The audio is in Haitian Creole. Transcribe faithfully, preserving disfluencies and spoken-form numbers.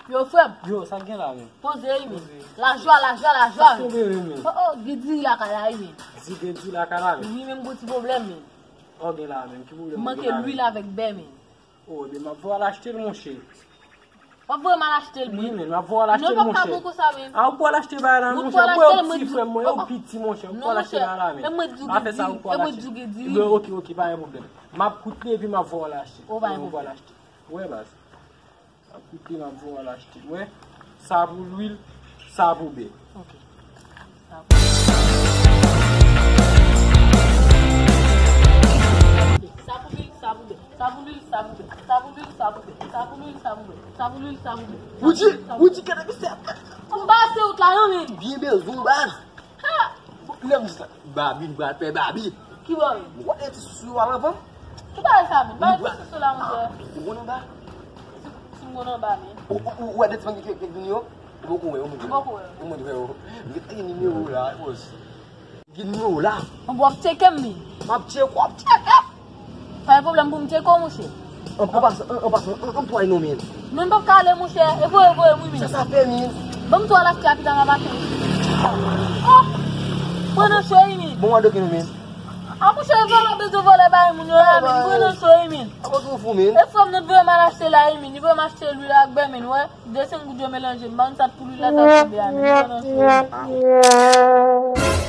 Yo, frè m. Yo, sa k gen la menm? Poze wi, men. Lajwa, lajwa, lajwa. Sa k tonbe menm, men? Oh, oh, gen diri lakay la wi, men. Di gen diri lakay la menm? Wi, men m gon ti pwoblèm, men. Oh, gen la menm? Ki pwoblèm ou gen la menm? Manke lwil avèk bè, men. Oh, ebyen, m ap voye al achte l, monchè. W ap voye m al achte l, men. Wi, men, m ap voye al achte l, monchè. Non, l p ap ka bon konsa, men. A, ou pral achte bagay la, monchè. Ou pral achte l, mwen di w. Ou wè, ti frè m, mwen, ou piti, monchè. Ou pral achte bagay la, men. Non, monchè, e mwen di w gen diri, e mwen di w gen diri. Ebyen, oke, oke, pa gen pwoblèm. M ap koute epi m ap voye al achte. Oh, pa gen pwoblèm. Ou wè, baz. M ap koute, m ap voye al achte. Wè, sa pou lwil, sa pou bè. Ok. Sa pou bè. Sa pou lwil, sa pou bè. Sa pou lwil, sa pou bè. Sa pou lwil, sa pou bè. Sa pou lwil, sa pou bè. Sa pou lwil, sa pou bè. Woody, Woody, gade misye. M pase wout la, non, men. Byen bezwen, baz. Ha! Lè m di sa, Babi, nou pral fè Babi. Ki Babi? Ou wè ti sou yo avan m? Ki bagay sa, men? Bagay ti sou la, monchè. Ou konn anba? Si m konn anba, men. Ou, ou, ou wè de ti moun ki, ki, ki vini yo? Ou poko wè yo, monchè. Ou poko wè yo. Ou monchè yo. M gen nimewo la, bòs. Gen nimewo la. Bon, w ap tcheke m, men. M ap tcheke, w ap tcheke. Pa gen pwoblèm pou m tcheke w, monchè. An, an pasan, an, an pasan, an, anplwaye non, men. Men m p ap ka ale, monchè. E voye, voye m, wi, men. Sa, sa fè, men. Ban m tou al achte a pita nan maten. Oh! Pran nan cho, wi, men. Bon, w a doke nou, men. A, monchè, e vòlè bezwen vòlè bay moun yo la, men. Pran nan cho, wi, men. A, bon, ou fou, men. E frè m nan voye m al achte la, wi, men. Li voye m achte lwil ak bè, men, wè. De senk goud yo melanje, m pa konn sa t pou lwil la, sa t pou bè a, men. Pran nan cho, wi, men.